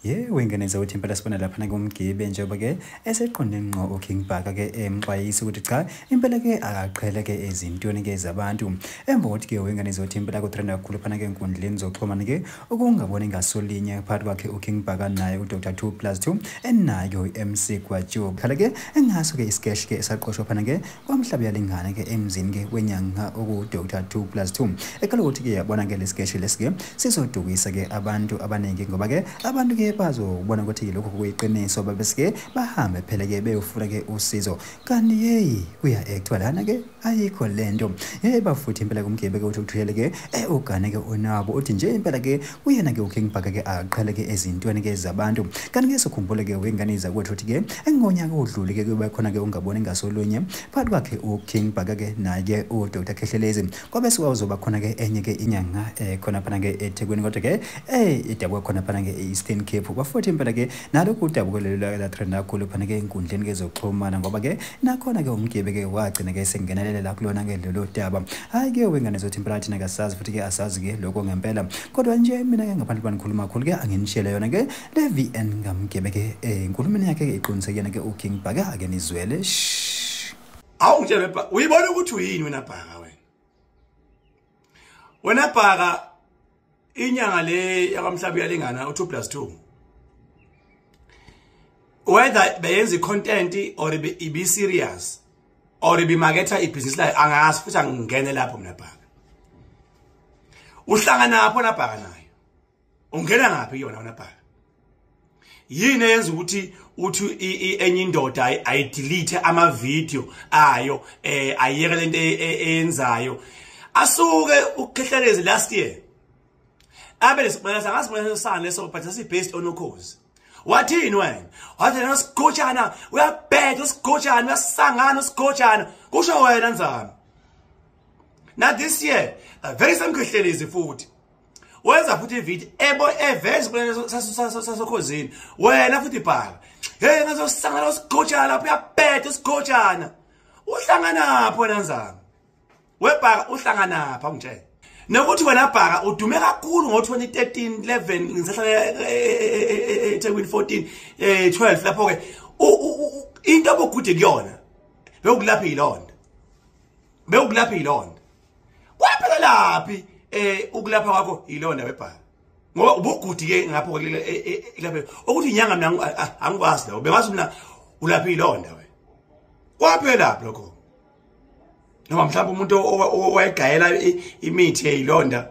Yebo, ingane zakuthi impela sibona laphana kumgibe njengoba-ke eseqonde ngqo uKing Bhaka-ke emxwayisa ukuthi cha impela-ke akaqhele-ke ezintweni-ke zabantu. Emva kokuthi-ke wengane zothi impela kutrenda kakhulu phana-ke enkundleni zokuxhumana-ke ukungaboni ngasolinye phakathi kwakhe uKing Bhaka naye uDr 2+2 enayo i-MC Gwajo. Khala-ke engaso-ke isikeshi-ke esaqoshwa phana-ke kwaMhlabuyalingana-ke emzini-ke wenyanga oku-Dr 2+2. Ekhala ukuthi-ke yabona-ke lesikeshi lesi-ke sizodukisa-ke abantu abaningi ngoba-ke abantu-ke bazobona ukuthi lokho kuyiqiniso babesike bahambe phela ke beyofuna ke usizo kanti hey kuya actwa lana ke ayikho lento. Hey bafuthi impela kumgebe ke uthi uthuyele ke ugane ke onabo uthi nje impela ke uyena ke uKing Bhaka ke aqhele ke ezintweni ke zabantu. Kanti ke sokhumbule ke wengane zakwethu uthi ke engonyaka odlule ke kube khona ke ungaboni ngasolunye phakathi kwakhe uKing Bhaka ke naye uDr Khehlelezi kwabe sekuzoba khona ke enye ke inyanga khona phana ke eThekwini kodwa ke idabuka khona phana ke e-Eastern Cape. Bafuthi impela ke nalokhu udabuko lelo la trend kakhulu phana ke enkundleni ke zokuxhumana ngoba ke nakhona ke umgibe ke wagcina ke sengenelela la kulona ke lelo daba. Hayi ke wengane zothi impela thina kasazi futhi ke asazi ke lokho ngempela kodwa nje mina ke ngaphandle kwanikhuluma kakhulu ke anginishele yona ke le VN ngamgibe ke enkulumeni yakhe ke iqinisekene ke uKing Bhaka ake nizwele. Awungitshele uyibona ukuthi uyini wena Bhaka wena. Wena Bhaka inyanga le yakwaMhlabuyalingana u2+2 whether beyenza content or be serious or be marketer ibhizinisi layo angazi futhi angingene lapho mina Bhaka. Uhlangana lapho na Bhaka nayo. Ungena ngaphi kuyona wena Bhaka? Yini eyenza ukuthi uthi enye indoda ayidelete ama video ayo ayiyeke lento eyenzayo? Asuke uKhehlelezi last year abe lesibona sangasibona sane leso but sasi based on ukhozi. Wathini wena? Wathi nosigojana uyabheda usigojana uyasangana usigojana kusho wena nzama. Now this year the very same Khehlelezi futhi wenza futhi ivideo ebo eveza kulena sasokhozini wena futhi Bhaka hey ngazosangana usigojana lapho uyabheda usigojana uhlangana pho wena nzama weBhaka uhlangana pha ungitshela nokuthi wena Bhaka udume kakhulu ngo2013 11 ngisahlala eThekwini 14 12 lapho ke into obugude kuyona beyokulapha ilonda beyokulapha ilonda kwaphela laphi ukulapha kwakho ilonda weBhaka ngoba ubugudi ke ngapho lapha ukuthi inyanga mina angikwazi la bengazi mina ulapha ilonda wena kwaphela lokho noma mhlawumbe umuntu owayegayela imithi eyilonda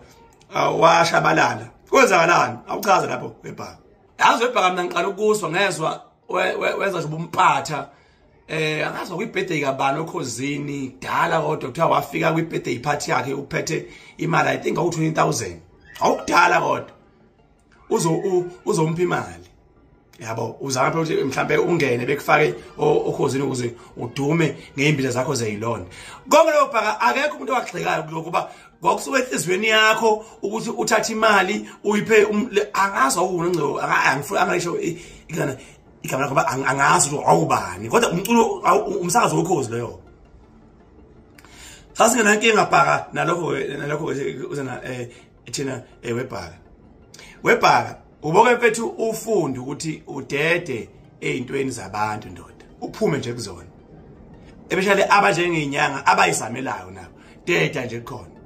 washabalala kwenzakalani awuchaza lapho weBhaka. Yazi weBhaka mina ngiqala ukuzwa ngezwa wenza nje ubumpatha angazwa kwi-birthday kabani okhozini kudala kodwa kuthiwa wafika kwi-birthday party yakhe uphethe imali I think awu-20,000 awukudala kodwa uzompha imali yabo uzama phela ukuthi mhlambe ungene bekufake okhozini ukuze udume ngeimbila zakho zeyilonda. Konke lokho Bhaka akekho umuntu owagxekayo kulokho kwakusuka enhlizweni yakho ukuthi uthathe imali uyiphe angazi awunongcebo angifuni angisho igama lakho angazi ukuthi awubani kodwa umculo umsakazo wokhozi leyo. Sasingenankinga Bhaka nalokho uzana thina weBhaka. WeBhaka uboke mfethu ufunde ukuthi udede ezintweni zabantu ndoda uphume nje kuzona ebeshale abanjengenyanga abayisamelayo nabo deda nje khona.